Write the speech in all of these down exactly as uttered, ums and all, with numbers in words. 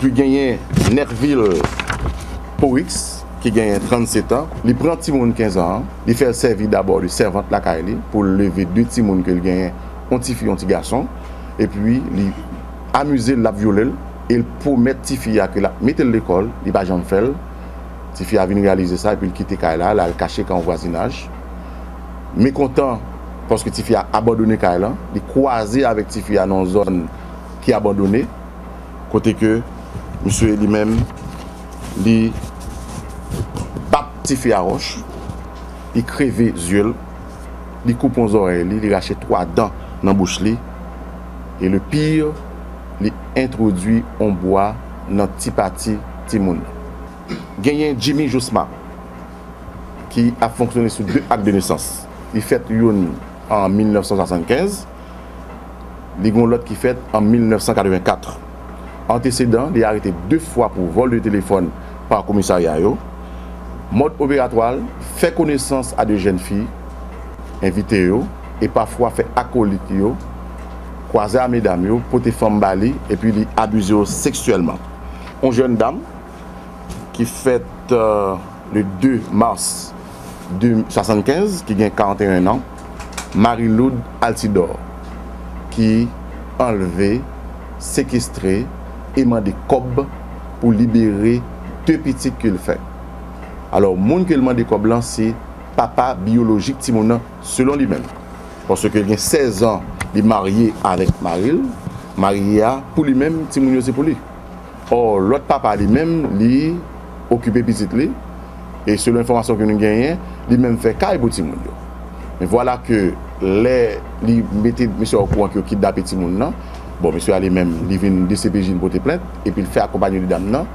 Epi genyen Nervil Porix, ki genyen trannsèt an. Li pran timoun kenz an an, li fè l sèvi dabò de sèvant lakay li pou l leve de timoun ke l genyen, yon tifi, yon ti gason. Epi li amize l, l ap vyole l, e l pwomèt tifi a ke l ap mete l lekòl, li pa janm fè l. Tifi a vin reyalize sa, epi l kite kay la, l al kache kay yon vwazinaj. Mekontan, paske tifi a abandone kay lan, li kwaze avèk tifi a nan yon zòn ki abandone, kote ke misye li menm, li bat tifi a wòch, li kreve zye l, li koupe yon zòrèy li, li rache twa dan nan bouch li, e le pire, li entwodui yon bwa nan ti pati timoun nan. Genyen Jimmy Josma, ki ap fonksyone sou de ak de nesans. Li fèt youn an mil nèf san swasannkenz, li gen yon lòt ki fèt an mil nèf san katrevenkat. Antesedan, li arete de fwa pou vòl de telefòn pa komisarya yo. Mòd operatwa l, fè konesans a de jèn fi, envite yo, e pafwa fè akolit yo kwaze a medam yo, pote fanm ba li, epi li abize yo seksyèlman. Yon jèn dam ki fèt, euh, le de mas de swasannkenz, ki gen karanteyen an, Marie Lourdes Altidor, ki anlve, sekestre e mande kòb pou libere de pitit ke l fè. Alò, moun ke l mande kòb lan, se papa biyolojik timoun nan, selon li menm. Paske l gen sèz an, li marye avèk mari l. Mari a, pou li menm, timoun yo se pou li. Ò, lòt papa li menm, li okipe pitit li. E selon enfòmasyon ke nou genyen, li menm fè kay pou timoun yo. Men vwala ke lè li mete mesye a okouran ke yo kidnape timoun nan, bon, mesye a li menm, li vin D C P J, li pote plent, epi l fè akonpanye de dam nan.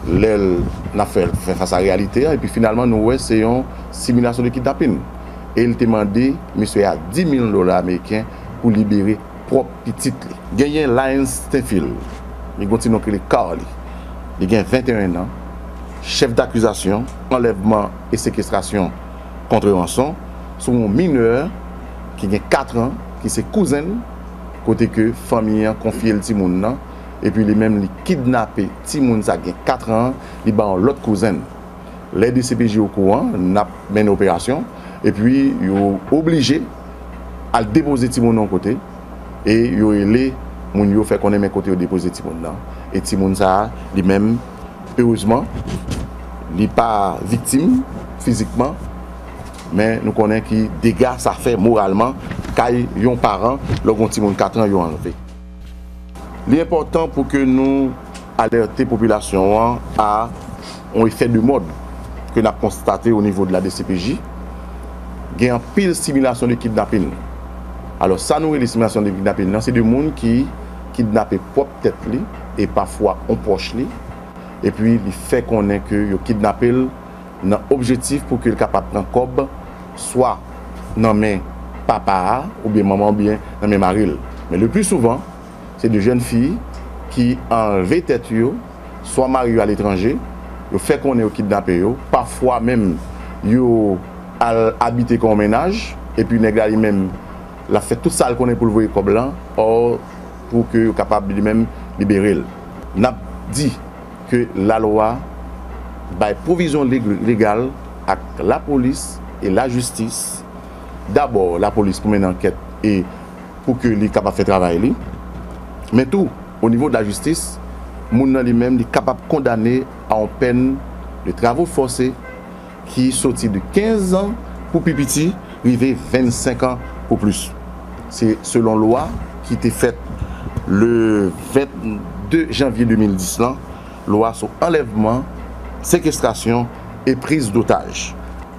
Lè l, n ap fè, fè fas a reyalite a, epi finalman, nou wè se yon similasyon de kidnapin. E l te mande mesye a dis mil dola ameriken pou libere pwòp pitit li. Genyen Lyons Stenfield, li gen yon ti non ki rele Carly. Li gen venteyen an, chèf dakizasyon, anlèvman e sekestrasyon kont ranson, sou yon minè ki gen kat an, ki se kouzen l, kote ke fanmi an konfye l timoun nan, epi li menm li kidnape timoun sa gen kat an, li ba yon lòt kouzen l. Lè D C P J okouran, n ap mennen operasyon, epi yo oblije al depoze timoun nan yon kote, e yo rele moun yo fè konnen men kote yo depoze timoun nan. E timoun sa a, li menm, erezman, li pa viktim fizikman, men nou konnen ki dega sa fè moralman kay yon paran lè w gen yon timoun kat an yo anlve. Li enpòtan pou ke nou alète popilasyon an a yon efè de mòd ke n ap konstate o nivo de la D C P J. Gen anpil similasyon de kidnapin. Alò, sa nou rele similasyon de kidnapin nan, se de moun ki kidnape pwòp tèt li e pafwa yon pwòch li, epi li fè konnen ke yo kidnape l nan objektif pou ke l kapab pran kòb swa nan men papa a, oubyen manman, oubyen nan men mari l. Men le pli souvan, se de jèn fi ki anlve tèt yo, swa mari yo aletranje, yo fè konnen yo kidnape yo, pafwa menm yo al abite kon mennaj, epi nèg la li menm, l ap fè tout sa l konnen pou l voye kòb lan, ò, pou ke yo kapab li menm libere l. N ap di ke lalwa bay pwovizyon leg-, legal ak lapolis e lajistis. Dabò, lapolis pou mennen ankèt e pou ke li kapab fè travay li. Men tou, o nivo de lajistis, moun nan li menm, li kapab kondane a yon pèn de travaux forcés ki soti de kenz an pou pi piti, rive vennsenk an pou plis. Se selon lwa ki te fèt le vennde janvye de mil dis lan, lwa sou anlèvman, sekestrasyon e priz dotaj.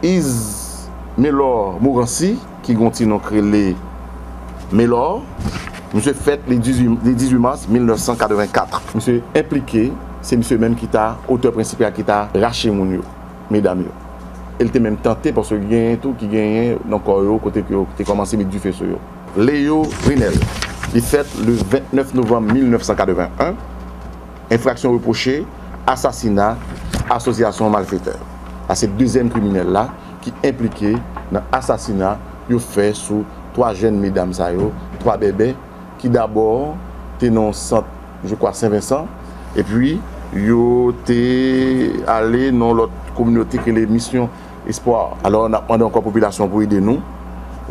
Ismelor Morancy, ki gen yon ti non k rele Melor, misye fèt le dizuit, le dizuit mas mil nèf san katrevenkat. Misye enplike, se misye menm ki ta otè prensipal ki ta rache moun yo, medam yo. E l te menm tante, paske genyen tou ki genyen nan kò yo, kote ke yo te kòmanse met dife sou yo. Leo Rinel, li fèt le vennèf novanm mil nèf san katreven en, enfraksyon repwoche, asasina, asosyasyon malfetè. Sa se dezyèm kriminèl la ki enplike nan asasina yo fè sou twa jèn medam sa yo, twa bèbè, ki dabò te nan yon sant, je crois, Sen Vensan, Epi, yo te ale nan lòt kominote ki rele Misyon Espwa. Alò, n ap mande ankò popilasyon pou ede nou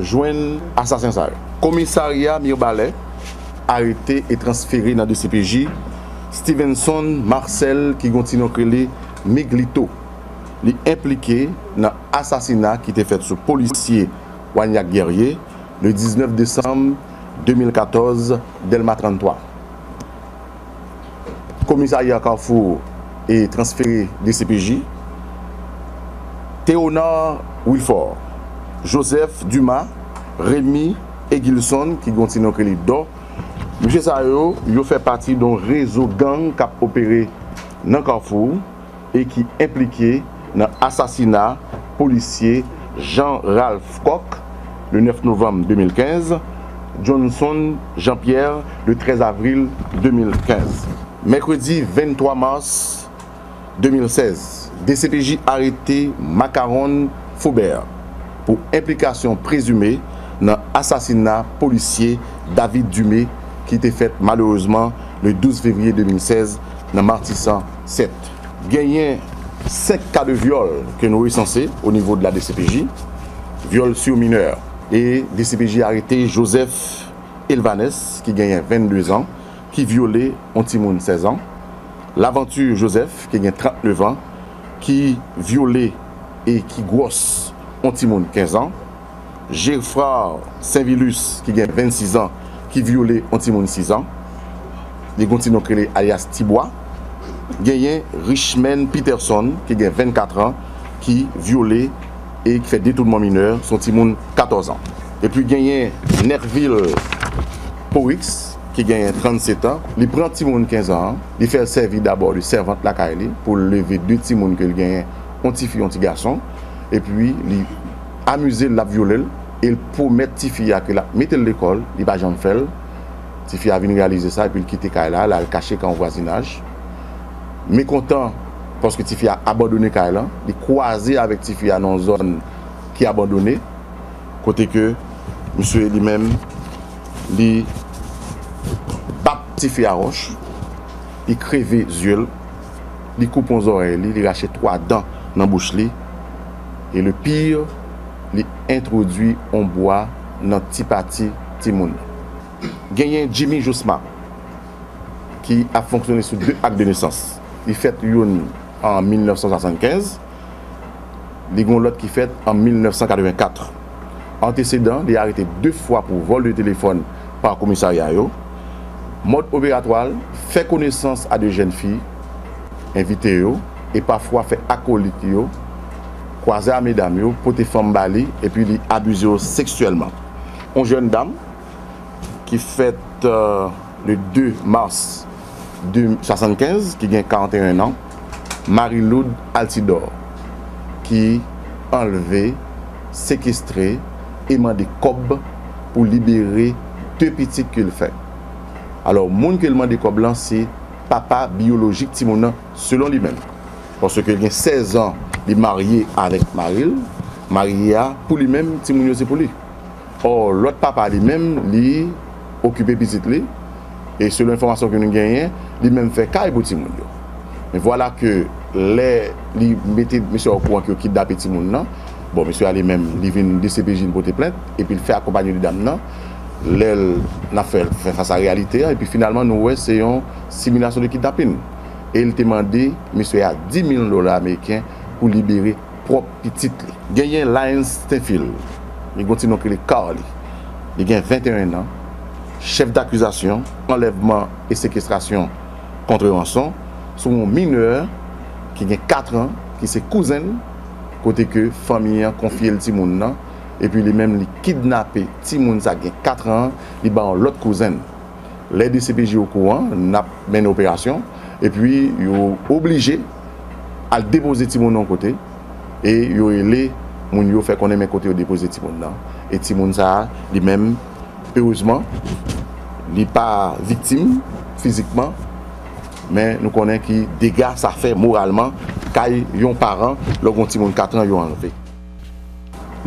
jwenn asasen sa yo. Komisarya Mibalè arete e transfere nan D C P J Stevenson Marcel ki gen yon ti non k rele Miglito. Li enplike nan asasina ki te fèt sou polisye Wagnac Guerrier le diznèf desanm de mil katòz, Dèlma tranntwa. Komisarya Kafou e transfere D C P J, Théonard Wilfort, Joseph Dumas, Rémy Egilson, ki gen yon ti non k rele Dò. Mesye sa yo, yo fè pati yon rezo gang k ap opere nan Kafou e ki enplike nan asasina polisye Jean Ralph Coq, le nèf novanm de mil kenz, Johnson Jean Pierre, le trèz avril de mil kenz. Mèkredi venntwa mas de mil sèz, D C P J arete Macaron Faubert pou enplikasyon prezime nan asasina polisye David Dumé ki te fèt malerezman le douz fevriye de mil sèz nan Matisan sèt. Genyen senk ka de vyòl ke nou resanse o nivo de la D C P J, vyòl sur mineur. E D C P J arete Joseph Elvanes, ki genyen vennde zan, ki vyole yon timoun sèz an. Laventure Joseph, ki gen trannnev an, ki vyole e ki gwòs yon timoun kenz an. Geffrard Sainvilus, ki gen vennsis an, ki vyole yon timoun sis an. Li gen yon ti non k rele alyas Tibwa. Genyen Richmond Peterson, ki gen vennkat an, ki vyole e ki fè detounman minè, se yon timoun katòz an. Epi genyen Nerville Porix, ki genyen trannset an. Li pran timoun kenz an, li fè l sèvi dabò de sèvant lakay li pou l leve de timoun ke l genyen, yon tifi, yon ti gason. Epi li amize l, l ap vyole l, e l pwomèt tifi a ke l ap mete l lekòl, li pa janm fè l. Tifi a vin reyalize sa, epi l kite kay la, l al kache kay yon vwazinaj. Mekontan, paske tifi a abandone kay lan, li kwaze avèk tifi a nan yon zòn ki abandone, kote ke misye li menm, li bat tifi a wòch, li kreve zye l, li koupe yon zòrèy li, li rache twa dan nan bouch li, e le pire, li entwodui yon bwa nan ti pati timoun nan. Genyen Jimmy Josma, ki ap fonksyone sou de ak de nesans. Li fèt youn an mil nèf san swasannkenz, li gen yon lòt ki fèt an mil nèf san katrevenkat. Antesedan, li arete de fwa pou vòl de telefòn pa komisarya yo. Mòd operatwa l, fè konesans a de jèn fi, envite yo, e pafwa fè akolit yo kwaze a medam yo, pote fanm ba li, epi li abize yo seksyèlman. Yon jèn dam ki fèt, euh, le de mas de swasannkenz, ki gen karanteyen an, Marie Lourdes Altidor, ki anlve, sekestre e mande kòb pou libere de pitit ke l fè. Alò, moun ke l mande kòb lan, se papa biyolojik timoun nan, selon li menm. Paske l gen sèz an, li marye avèk mari l. Mari a, pou li menm, timoun yo se pou li. Ò, lòt papa li menm, li okipe pitit li. E selon enfòmasyon ke nou genyen, li menm fè kay pou timoun yo. Men vwala ke lè li mete mesye a okouran ke yo kidnape timoun nan, bon, mesye a li menm, li vin D C P J, vin pote plent, epi l fè akonpanye de dam nan. Lè l, n ap fè, fè fas a reyalite a, epi finalman, nou wè se yon similasyon de kidnapin. E l te mande mesye a dis mil dola ameriken pou libere pwòp pitit li. Genyen Lyons Stenfield, li gen yon ti non k rele Carly. Li gen venteyen an, chèf dakizasyon, anlèvman e sekestrasyon kont ranson, sou yon minè ki gen kat an, ki se kouzen l, kote ke fanmi an konfye l timoun nan, epi li menm li kidnape timoun sa gen kat an, li ba yon lòt kouzen l. Lè D C P J okouran, n ap mennen operasyon, epi yo oblije al depoze timoun nan yon kote, e yo rele moun yo fè konnen men kote yo depoze timoun nan. E timoun sa a, li menm, erezman, li pa viktim fizikman, men nou konnen ki dega sa fè moralman kay yon paran lè w gen yon timoun kat an yo anlve.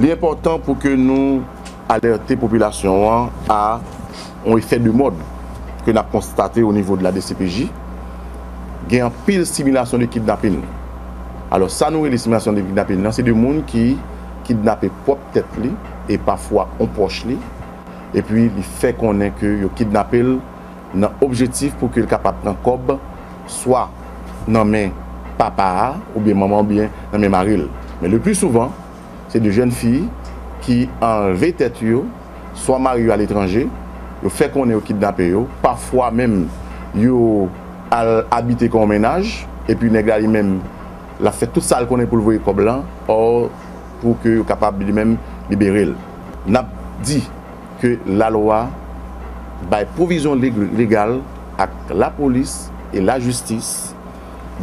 Li enpòtan pou ke nou alète popilasyon an a yon efè de mòd ke n ap konstate o nivo de la D C P J. Gen anpil similasyon de kidnapin. Alò, sa nou rele similasyon de kidnapin nan, se de moun ki kidnape pwòp tèt li e pafwa on pwòch li, epi li fè konnen ke yo kidnape l nan objektif pou ke l kapab pran kòb swa nan men papa a, oubyen manman, oubyen nan men mari l. Men le pli souvan, se de jèn fi ki anlve tèt yo, swa mari yo aletranje, yo fè konnen yo kidnape yo, pafwa menm yo al abite kon mennaj, epi nèg la li menm, l ap fè tout sa l konnen pou l voye kòb lan, ò, pou ke yo kapab li menm libere l. N ap di ke lalwa bay pwovizyon leg-, legal ak lapolis e lajistis.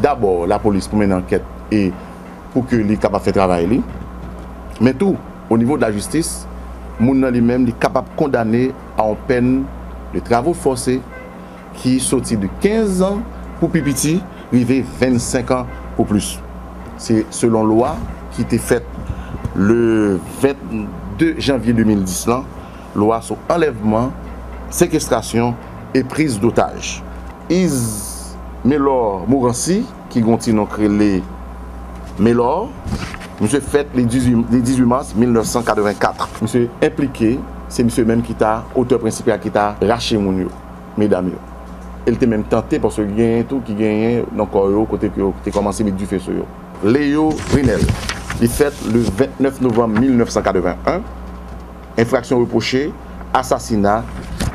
Dabò, lapolis pou mennen ankèt e pou ke li kapab fè travay li. Men tou, o nivo de lajistis, moun nan li menm, li kapab kondane a yon pèn de travaux forcés ki soti de kenz an pou pi piti, rive vennsenk an pou plis. Se selon lwa ki te fèt le vennde janvye de mil dis lan, lwa sou anlèvman, sekestrasyon e priz dotaj. Ismelor Morancy, ki gen yon ti non k rele Melor, misye fèt le dizuit, le dizuit mas mil nèf san katrevenkat. Misye enplike, se misye menm ki ta otè prensipal ki ta rache moun yo, medam yo. E l te menm tante, paske genyen tou ki genyen nan kò yo, kote ke yo te kòmanse met dife sou yo. Leo Renel, li fèt le vennèf novanm mil nèf san katreven-en. Enfraksyon repwoche, asasina,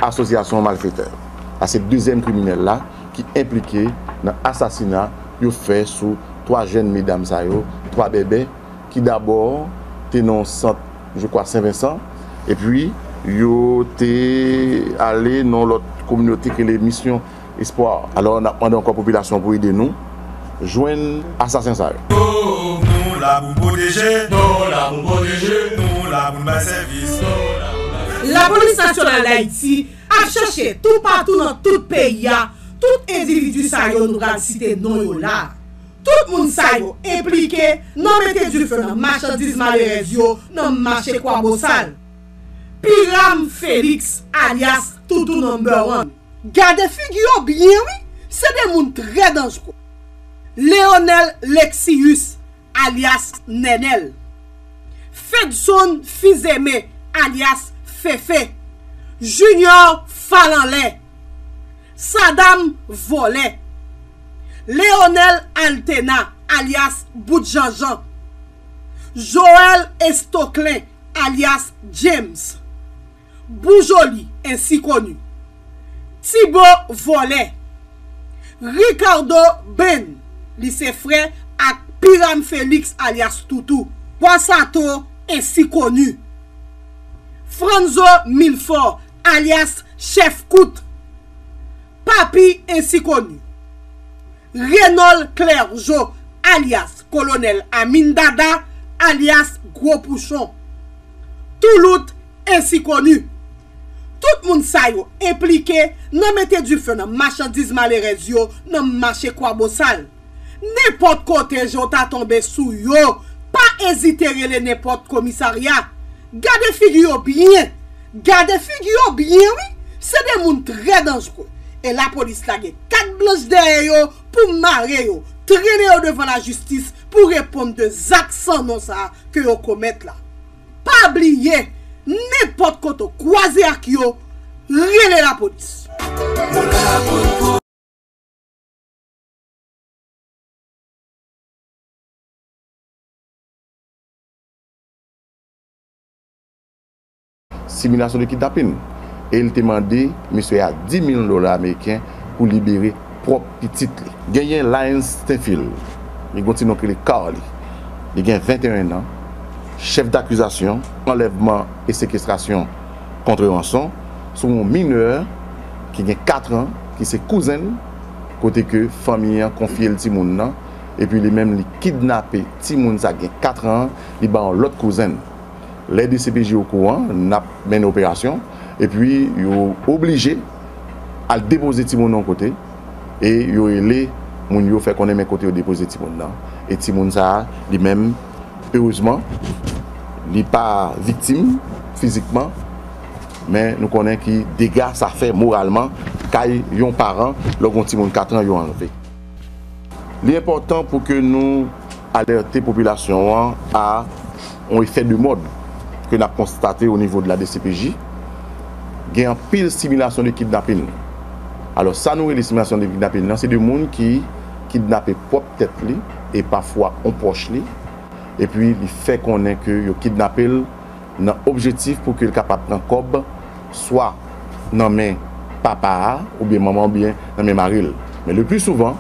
asosyasyon malfetè. Sa se dezyèm kriminèl la ki enplike nan asasina yo fè sou twa jèn medam sa yo, twa bèbè, ki dabò te nan yon sant, je crois, Sen Vensan, epi yo te ale nan lòt kominote ki rele Misyon Espwa. Alò, n ap mande ankò popilasyon pou ede nou jwenn asasen sa yo. Nou la pou pwoteje, nou la pou pwoteje, nou la pou n bay sèvis. Lapolis Nasyonal Dayiti ap chèche toupatou nan tout peyi a tout endividi sa yo nou pral site non yo la. Tout moun sa yo enplike nan mete dife nan machandiz malerèz yo nan mache Kwabosal. Piram Felix, alyas Toutou Number One. Gade figi yo byen wi, se de moun trè danjre. Leonel Lexius, alyas Nènèl. Fedson Fizeme, alyas Fefe. Junior Falanlè. Sadam Vòlè. Leonel Altena, alyas Bout Janjan. Joel Estoclen, alyas James. Boujoli, ensi koni. Tibo Vòlè. Ricardo Ben, li se frè ak Piram Felix, alyas Toutou. Bwa Sato, ensi koni. Franzo Milfò, alyas Chèf Kout. Papi, ensi koni. Renol Clergeau, alyas Kolonèl Amin Dada, alyas Gwo Pouchon. Toulout, ensi koni. Tout moun sa yo enplike nan mete dife nan machandiz malerèz yo nan mache Kwabosal. Nenpòt kote je w ta tonbe sou yo, pa ezite rele nenpòt komisarya. Gade figi yo byen. Gade figi yo byen wi. Se de moun trè danjre. E lapolis la gen kat blanch dèyè yo pou mare yo, trennen yo devan lajistis pou reponn de zak san non sa ke yo komèt la. Pa bliye, nenpòt kote w kwaze ak yo, rele lapolis. Similasyon de kidnapin. E l te mande mesye a dis mil dola ameriken pou libere pwòp pitit li. Genyen Lyons Stenfield, li gen yon ti non ki rele Carly. Li gen venteyen an, chèf dakizasyon, anlèvman e sekestrasyon kont ranson, sou yon minè ki gen kat an, ki se kouzen l, kote ke fanmi an konfye l timoun nan, epi li menm li kidnape timoun sa gen kat an, li ba yon lòt kouzen l. Lè D C P J okouran, n ap mennen operasyon, epi yo oblije al depoze timoun nan yon kote, e yo rele moun yo fè konnen men kote yo depoze timoun nan. E timoun sa a, li menm, erezman, li pa viktim fizikman, men nou konnen ki dega sa fè moralman kay yon paran lè w gen yon timoun kat an yo anlve. Li enpòtan pou ke nou alète popilasyon an a yon efè de mòd ke n ap konstate o nivo de la D C P J. Gen anpil similasyon de kidnapin. Alò, sa nou rele similasyon de kidnapin nan, se de moun ki kidnape pwòp tèt li e pafwa yon pwòch li, epi li fè konnen ke yo kidnape l nan objektif pou ke l kapab pran kòb swa nan men papa a, oubyen manman, oubyen nan men mari l. Men le pli souvan,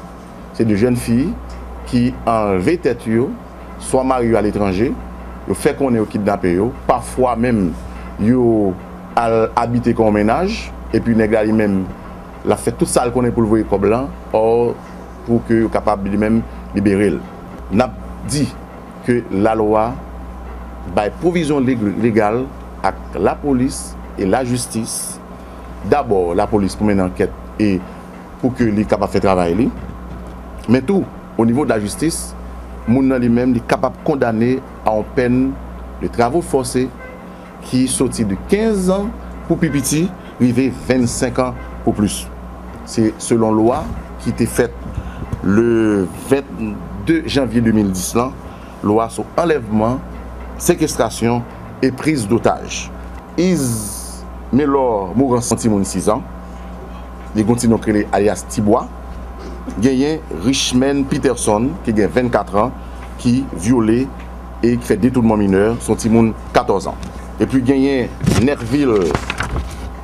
se de jèn fi ki anlve tèt yo, swa mari yo aletranje, yo fè konnen yo kidnape yo, pafwa menm yo al abite kon mennaj, epi nèg la li menm, l ap fè tout sa l konnen pou l voye kòb lan, ò, pou ke yo kapab li menm libere l. N ap di ke lalwa bay pwovizyon leg-, legal ak lapolis e lajistis. Dabò, lapolis pou mennen ankèt e pou ke li kapab fè travay li. Men tou, o nivo de lajistis, moun nan li menm, li kapab kondane a yon pèn de travaux forcés ki soti de kenz an pou pi piti, rive vennsenk an pou plis. Se selon lwa ki te fèt le vennde janvye de mil dis lan, lwa sou anlèvman, sekestrasyon e priz dotaj. Ismelor Morancy, yon timoun sis an, li gen yon ti non k rele alyas Tibwa. Genyen Richmond Peterson, ki gen vennkat an, ki vyole e ki fè detounman minè, se yon timoun katòz an. Epi genyen Nerville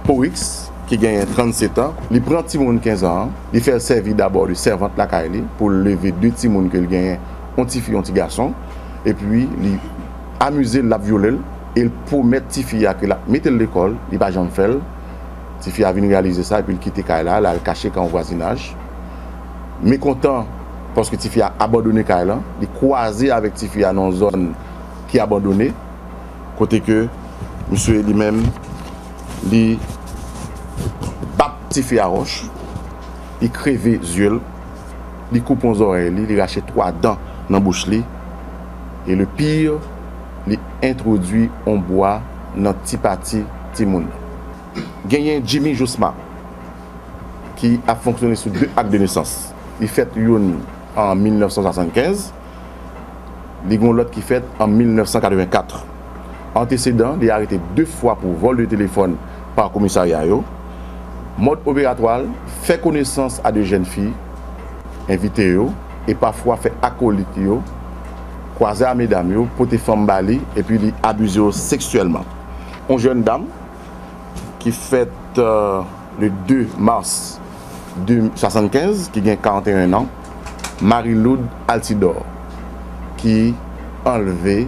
Porix, ki genyen trannset an, li pran timoun kenz an an, li fè l sèvi dabò de sèvant lakay li pou l leve de timoun ke l genyen, yon tifi, yon ti gason, epi li amize l, l ap vyole l, e l pwomèt tifi a ke l ap mete l lekòl, li pa janm fè l. Tifi a vin reyalize sa, epi l kite kay la, l al kache kay yon vwazinaj. Mekontan, paske tifi a abandone kay lan, li kwaze avèk tifi a nan yon zòn ki abandone, kote ke misye li menm, li bat tifi a wòch, li kreve zye l, li koupe yon zòrèy li, li rache twa dan nan bouch li, e le pire, li entwodui yon bwa nan ti pati timoun nan. Genyen Jimmy Josma, ki ap fonksyone sou de ak de nesans. Li fèt youn an mil nèf san swasannkenz, li gen yon lòt ki fèt an mil nèf san katrevenkat. Antesedan, li arete de fwa pou vòl de telefòn pa komisarya yo. Mòd operatwa l, fè konesans a de jèn fi, envite yo, e pafwa fè akolit yo kwaze a medam yo, pote fanm ba li, epi li abize yo seksyèlman. Yon jèn dam ki fèt, euh, le de mas de swasannkenz, ki gen karanteyen an, Marie Lourdes Altidor, ki anlve,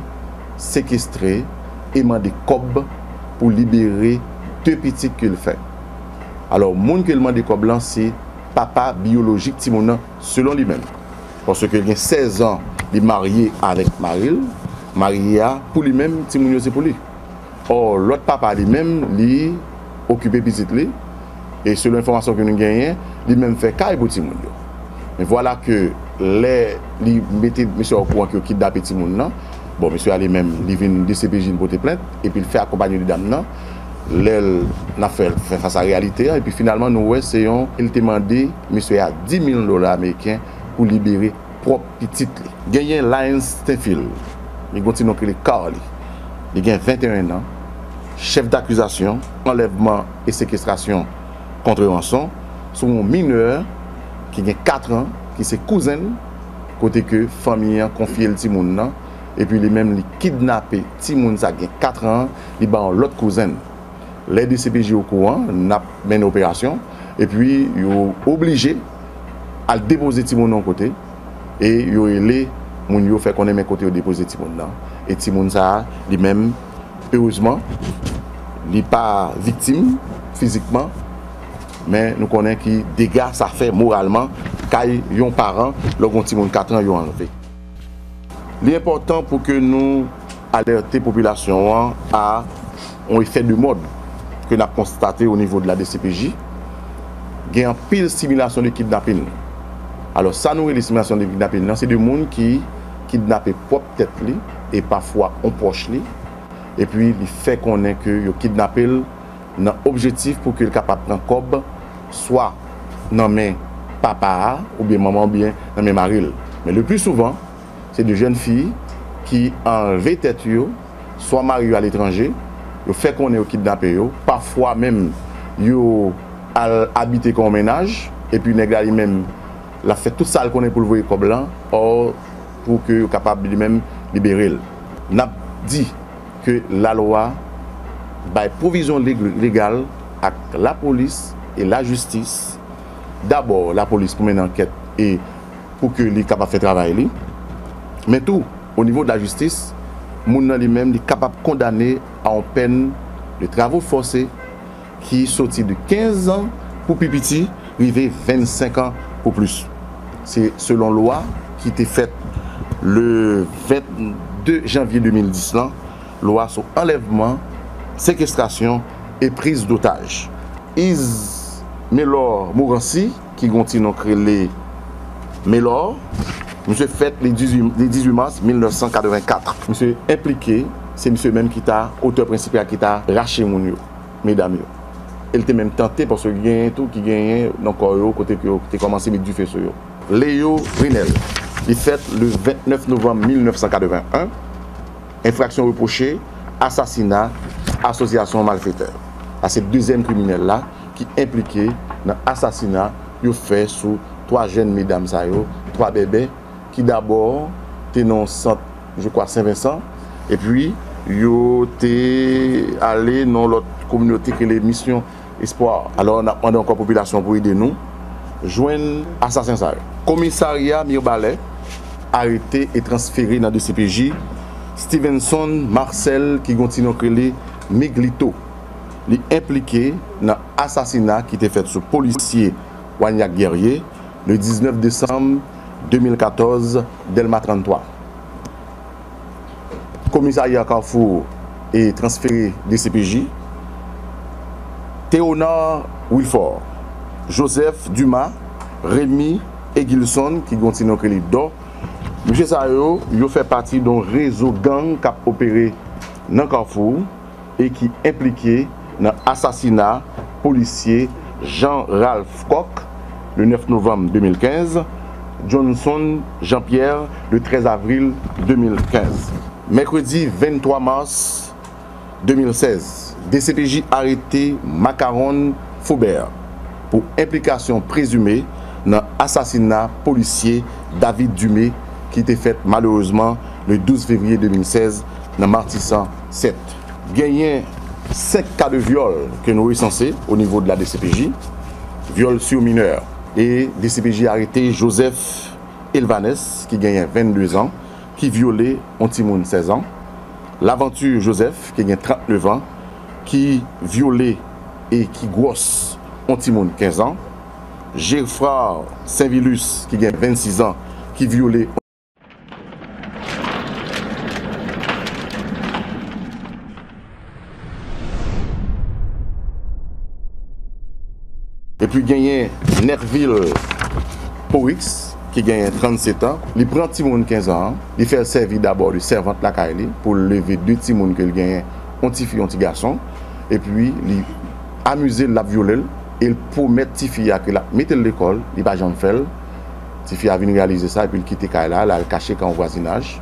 sekestre e mande kòb pou libere de pitit ke l fè. Alò, moun ke l mande kòb lan, se papa biyolojik timoun nan, selon li menm. Paske l gen sèz an, li marye avèk mari l. Mari a, pou li menm, timoun yo se pou li. Ò, lòt papa li menm, li okipe pitit li. E selon enfòmasyon ke nou genyen, li menm fè kay pou timoun yo. Men vwala ke lè li mete mesye a okouran ke yo kidnape timoun nan, bon, mesye a li menm, li vin D C P J, vin pote plent, epi l fè akonpanye de dam nan. Lè l, n ap fè, fè fas a reyalite a, epi finalman, nou wè se yon, li te mande mesye a dis mil dola ameriken pou libere pwòp pitit li. Genyen Lyons Stenfield, li gen yon ti non k rele Carly. Li gen venteyen an, chèf dakizasyon, anlèvman e sekestrasyon kont ranson, sou yon minè ki gen kat an, ki se kouzen l, kote ke fanmi an konfye l timoun nan, epi li menm li kidnape timoun sa gen kat an, li ba yon lòt kouzen l. Lè D C P J okouran, n ap mennen operasyon, epi yo oblije al depoze timoun nan yon kote, e yo rele moun yo fè konnen men kote yo depoze timoun nan. E timoun sa a, li menm, erezman, li pa viktim fizikman, men nou konnen ki dega sa fè moralman kay yon paran lè w gen yon timoun kat an yo anlve. Li enpòtan pou ke nou alète popilasyon an a yon efè de mòd ke n ap konstate o nivo de la D C P J. Gen anpil similasyon de kidnapin. Alò, sa nou rele similasyon de kidnapin nan, se de moun ki kidnape pwòp tèt li e pafwa yon pwòch li, epi li fè konnen ke yo kidnape l nan objektif pou ke l kapab pran kòb swa nan men papa a, oubyen manman, oubyen nan men mari l. Men le pli souvan, se de jèn fi ki anlve tèt yo, swa mari yo aletranje, yo fè konnen yo kidnape yo, pafwa menm yo al abite kon mennaj, epi nèg la li menm, l ap fè tout sa l konnen pou l voye kòb lan, ò, pou ke yo kapab li menm libere l. N ap di ke lalwa bay pwovizyon leg-, legal ak lapolis e lajistis. Dabò, lapolis pou mennen ankèt e pou ke li kapab fè travay li. Men tou, o nivo de lajistis, moun nan li menm, li kapab kondane a yon pèn de travaux forcés ki soti de kenz an pou pi piti, rive vennsenk an pou plis. Se selon lwa ki te fèt le vennde janvye de mil dis lan, lwa sou anlèvman, sekestrasyon e priz dotaj. Ismelor Morancy, ki gen yon ti non k rele Melor, misye fèt le dizuit, le dizuit mas mil nèf san katrevenkat. Misye enplike, se misye menm ki ta otè prensipal ki ta rache moun yo, medam yo. E l te menm tante, paske genyen tou ki genyen nan kò yo, kote ke yo te kòmanse met dife sou yo. Leo Rinel, li fèt le vennèf novanm mil nèf san katreven en, enfraksyon repwoche, asasina, asosyasyon malfetè. Sa se dezyèm kriminèl la ki enplike nan asasina yo fè sou twa jèn medam sa yo, twa bèbè, ki dabò te nan yon sant, je crois, Sen Vensan, epi yo te ale nan yon lòt kominote ki rele Misyon Espwa. Alò, n ap mande ankò popilasyon pou ede nou jwenn asasen sa yo. Komisarya Mibalè arete e transfere nan D C P J Stevenson Marcel, ki gen yon ti non k rele Miglito. Li enplike nan asasina ki te fèt sou polisye Wagnac Guerrier, le diznèf desanm de mil katòz, Dèlma tranntwa. Komisarya Kafou e transfere D C P J. Théonard Wilfort, Joseph Dumas, Rémy Egilson, ki gen yon ti non k rele Dò. Mesye sa yo, yo fè pati de yon rezo gang k ap opere nan Kafou e ki enplike nan asasina polisye Jean Ralph Coq, le nèf novanm de mil kenz, Johnson Jean-Pierre, le trèz avril de mil kenz. Mèkredi venntwa mas de mil sèz, D C P J arete Macaron Faubert pou enplikasyon prezime nan asasina polisye David Dumé, ki te fèt malerezman le douz fevriye de mil sèz nan Matisan sèt. Genyen senk ka de vyòl ke nou resanse o nivo de la D C P J, vyòl sur mineur. E D C P J arete Joseph Elvanes, ki genyen vennde zan, ki vyole yon timoun sèz an. Laventure Joseph, ki gen trannnev an, ki vyole e ki gwòs yon timoun kenz an. Geffrard Sainvilus, ki gen vennsis an, ki vyole. Epi genyen Nerville Porix, ki genyen trannsetan. Li pran timoun kenz an an, li fè l sèvi dabò de sèvant lakay li pou l leve de timoun ke l genyen, yon tifi, yon ti gason. Epi li amize l, l ap vyole l, e l pwomèt tifi a ke l ap mete l lekòl, li pa janm fè l. Tifi a vin reyalize sa, epi l kite kay la, l al kache kay yon vwazinaj.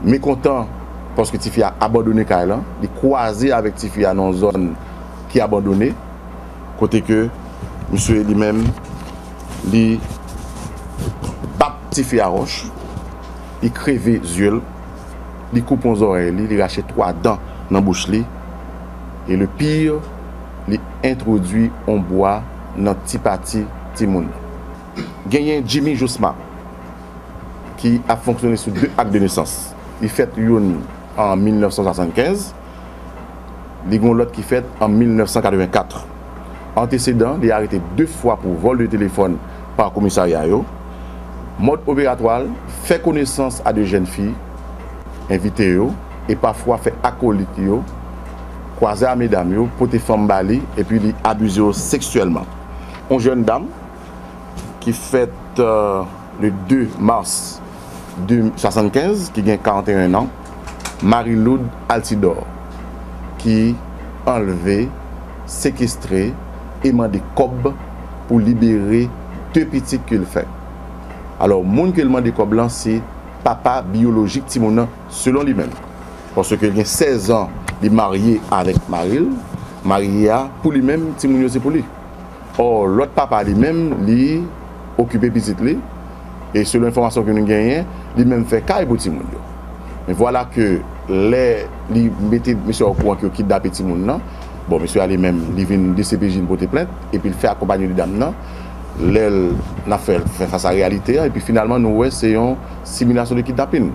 Mekontan, paske tifi a abandone kay lan, li kwaze avèk tifi a nan yon zòn ki abandone, kote ke misye li menm, li bat tifi a wòch, li kreve zye l, li koupe yon zòrèy li, li rache twa dan nan bouch li, e le pire, li entwodui yon bwa nan ti pati timoun nan. Genyen Jimmy Josma, ki ap fonksyone sou de ak de nesans. Li fèt youn an mil nèf san swasannkenz, li gen yon lòt ki fèt an mil nèf san katrevenkat. Antesedan, li arete de fwa pou vòl de telefòn pa komisarya yo. Mòd operatwa l, fè konesans a de jèn fi, envite yo, e pafwa fè akolit yo kwaze a medam yo, pote fanm ba li, epi li abize yo seksyèlman. Yon jèn dam ki fèt, euh, le de mas de swasannkenz, ki gen karanteyen an, Marie Lourdes Altidor, ki anlve, sekestre e mande kòb pou libere de pitit ke l fè. Alò, moun ke l mande kòb lan, se papa biyolojik timoun nan, selon li menm. Paske l gen sèz an, li marye avèk mari l. Mari a, pou li menm, timoun yo se pou li. Ò, lòt papa li menm, li okipe pitit li. E selon enfòmasyon ke nou genyen, li menm fè kay pou timoun yo. Men vwala ke lè li mete mesye a okouran ke yo kidnape timoun nan, bon, mesye a li menm, li vin D C P J, vin pote plent, epi l fè akonpanye de dam nan. Lè l, n ap fè, fè fas a reyalite an, epi finalman, nou wè se yon similasyon de kidnapin.